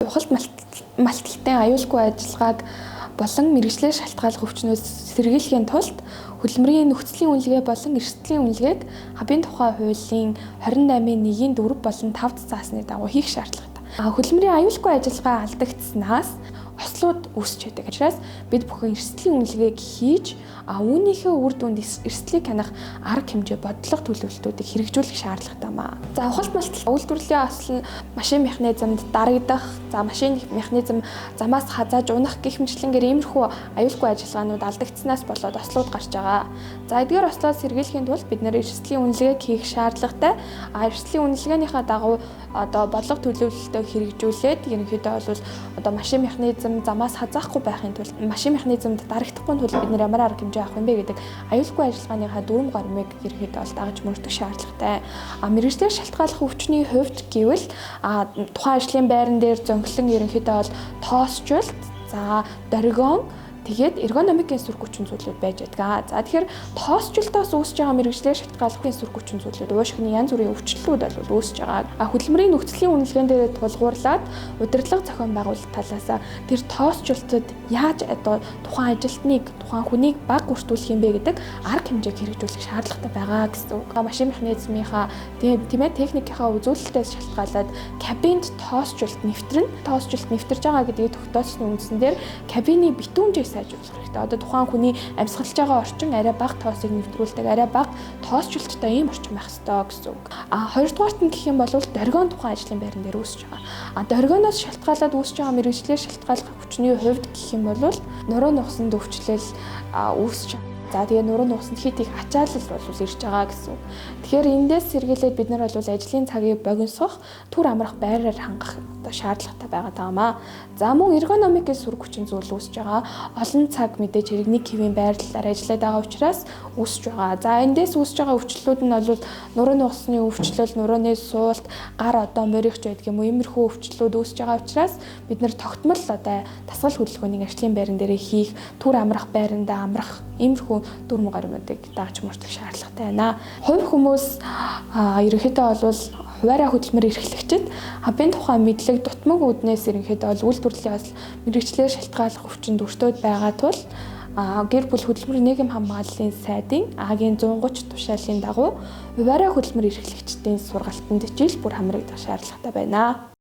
Ухалт малталтай аюулгүй ажиллагааг болон мэргэжлээр шалтгааллах өвчнөөс сэргийлэхийн тулд хөдөлмөрийн нөхцөлийн үнэлгээ болон эрсдлийн үнэлгээг хабын тухай хуулийн 28-ийн 1-ийн 4 болон 5 заасны дагуу хийх шаардлагатай. Хөдөлмөрийн аюулгүй ажиллагаа алдагдсанаас ослууд үүсч байдаг. Учраас бид бүхэн эрсдлийн үнэлгээг хийж, үүнийхээ үр дүнд эрсдлийг хянах арга хэмжээ, бодлого төлөвлөлтүүдийг хэрэгжүүлэх шаардлагатай маа. За, ухалт малтал үйлдвэрлэлийн осол нь машин механизмд дарагдах, за машин механизм замаас хазааж унах гэх мэтчилэнгээр иймэрхүү аюулгүй ажиллагаанууд алдагдсанаас болоод ослууд гарч байгаа. За, эдгээр ослоос сэргийлэхийн тулд бид нэр эрсдлийн үнэлгээг хийх шаардлагатай. Эрсдлийн үнэлгээнийхээ дагуу одоо бодлого төлөвлөлтөө хэрэгжүүлээд ерөнхийдөө бол одоо машин механизм замаас хазаахгүй байхын тулд, машин механизмд дарагдахгүй тулд бид нэр ямар арга хэмжээ авах юм бэ гэдэг аюулгүй ажиллагааныхаа дүрм горимыг ерөнхийдөө бол дагаж мөрдөх шаардлагатай. Мэргэжлээр шалтгааллах өвчний хувьд гэвэл тухайн ажлын байран дээр зөнхлөн ерөнхийдөө бол тоосчлт, за доргион, тэгээд эргономикийн сүр хүчин зүйлүүд байж байдаг. За, тэгэхээр тоосчлтоос үүсэж байгаа мэргэжлээр шалтгааллахын сүр хүчин зүйлүүд, уушигны янз бүрийн өвчлөлүүд бол үүсэж байгаа. Хөдөлмөрийн нөхцөлийн үнэлгээн дээр тулгуурлаад удирдлага зохион байгуулалт талаас тэр тоосчлтод яаж одоо тухайн ажилтныг, тухайн хүнийг баг өртүүлэх юм бэ гэдэг арга хэмжээг хэрэгжүүлэх шаардлагатай байгаа гэсэн үг. Машин механизмынхаа, тийм ээ, техникийнхаа үзүүлэлтээс шалтгаалаад кабинд тоосчлт нэвтрэнэ. Тоосчлт нэвтэрж байгаа гэдгийг тогтоосны үндсэн дээр кабины битүүмжийг сайжруулах хэрэгтэй. Одоо тухайн хүний амьсгалж байгаа орчин арай бага тоосыг нэвтрүүлдэг, арай бага тоосчлттой ийм орчин байх ёстой гэсэн үг. Хоёрдугаарт нь гэх юм бол доргион тухайн ажлын байран дээр үүсэж байгаа. Доргионоос шалтгаалаад үүсэж байгаа мэргэжлээр шалтгааллах хүчний хувьд гэх юм бол нуруу нугасанд өвчлөл үүсэж, за тэгээ нуруу нугасанд хит их ачаалал бол ирж байгаа гэсэн үг. Тэгэхээр эндээс сэргийлээд бид нар бол ажлын цагийг богиносгох, түр амрах байраар хангах одоо шаардлагатай байгаа даа. За, мөн эргономикийн сүр хүчин зүйл үүсэж байгаа. Олон цаг мэдээж хэрэг нэг хэвийн байрлалаар ажиллаад байгаа учраас үүсэж байгаа. За, эндээс үүсэж байгаа өвчлөлүүд нь бол нуруу нугасны өвчлөл, нурууны суулт, гар одоо морихч байдаг юм уу, иймэрхүү өвчлөлүүд үүсэж байгаа учраас бид нар тогтмол одоо дасгал хөдөлгөөнийг ажлын байран дээр хийх, түр амрах байрандаа амрах, иймэрхүү дүрм горимуудыг дагаж мөрдөх шаардлагатай байна. Хувь хүмүүс ерөнхийдөө бол хуваараа хөдөлмөр эрхлэгчид хабын тухай мэдлэг дутмаг үүднээс ерөнхийдөө бол үйлдвэрлэлийн осол мэргэжлээр шалтгааллах өвчнөд өртөөд байгаа тул гэр бүл хөдөлмөр нийгэм хамгааллын сайдын А-гийн 130 тушаалын дагуу хуваараа хөдөлмөр эрхлэгчдийн сургалтанд жил бүр хамрагдах шаардлагатай байна.